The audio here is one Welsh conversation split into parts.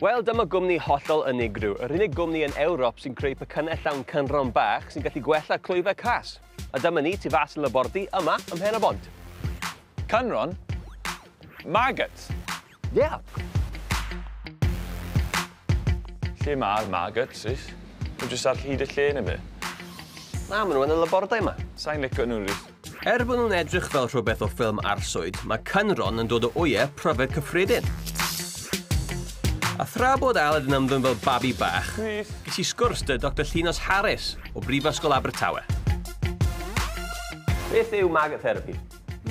Wel, dyma gwmni hollol unigryw, yr unig gwmni yn Ewrop sy'n creu pecynnau llawn cynrhon bach sy'n gallu gwella clwyfau cas. A dyma ni tu fas y labordy yma ym Mhen-y-bont. Cynrhon? Maggots? Yeah. Lle mae'r maggots, Rhys? Nhw jyst ar hyd y lle neu be? Na, maen nhw yn y labordai yma. Sa i'n licio nhw, Rhys. Er bod nhw'n edrych fel rhywbeth o ffilm arswyd, mae cynrhon yn dod o wyau pryfed cyffredin. A thra bod Aled yn ymddwyn fel babi bach, Rhys. ges i sgwrs 'da Dr Llinos Harris o Brifysgol Abertawe. Beth yw maggot therapy?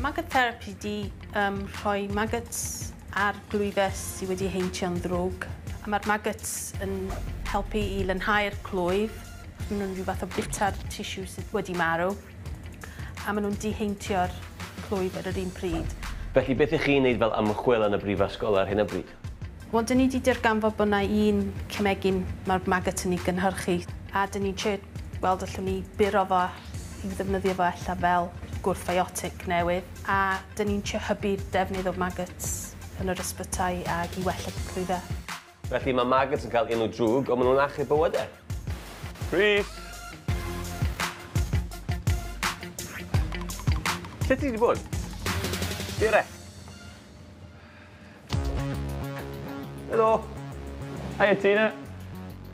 Maggot therapy di rhoi maggots ar glwyfau sydd wedi heintio'n ddrwg. A mae'r maggots yn helpu i lanhau'r clwyf. Maen nhw'n rhyw fath o bita'r tissue sydd wedi marw. A maen nhw'n diheintio'r clwyf ar yr un pryd. Felly beth ych chi'n neud fel ymchwil yn y brifysgol ar hyn o bryd? Wel, dyn ni wedi darganfod bod yna un cemegyn mae'r maggot yn ei gynhyrchu. A dyn ni'n trio gweld allwn ni buro fo i ddefnyddio fo ella fel gwrthfiotic newydd. A dyn ni'n trio hybu'r defnydd o maggots yn yr ysbytai ag i wella clwyfau. Felly mae maggots yn cael enw drwg, ond maen nhw'n achub bywydau. Rhys! Lle ti wedi bod? Dire. Helo. Hiya, Tina.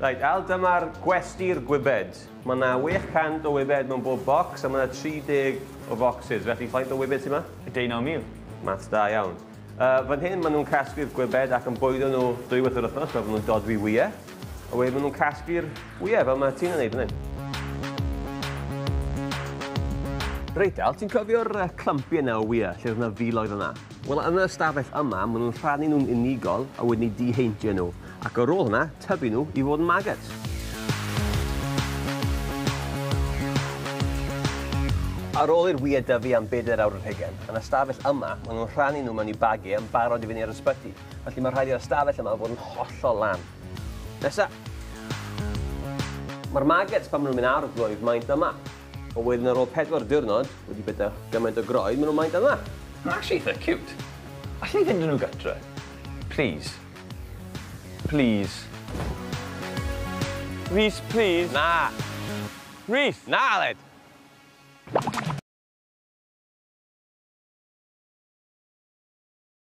Reit, Al, dyma'r gwesty'r gwybed. Mae yna 600 o wybed mewn bob bocs a mae yna 30 o focsys. Felly, faint o wybed sy'n yma? 19,000. Maths da iawn. Fan hyn, maen nhw'n casglu'r gwybed ac yn bwydo nhw dwywaith yr wythnos fel maen nhw'n dodwy wyau. A wedyn maen nhw'n casglu'r wyau fel mae Tina'n neud fan hyn. Reit, Al, ti'n cofio'r clympiau yna o wyau lle oedd yna filoedd yna? Wel, yn y ystafell yma, maen nhw'n rhannu nhw'n unigol a wedyn ni diheintio nhw. Ac ar ôl hwnna, tyfu nhw i fod yn maggots. Ar ôl i'r wyau dyfu am 4 awr ar hugain, yn y ystafell yma, maen nhw'n rhannu nhw mewn i bagiau yn barod i fynd i'r ysbyty. Felly mae rhaid i'r ystafell yma fod yn hollol lan. Nesa! Mae'r maggots pan maen nhw'n mynd ar y glwyf maint yma. Ond wedyn ar ôl 4 diwrnod, wedi byta gymaint o groen, maen nhw'n maint yma. Mae'n actually eitha cute. Allwn ni fynd â nhw gytre? Please. Please. Rhys, please. Na. Rhys! Na, Aled!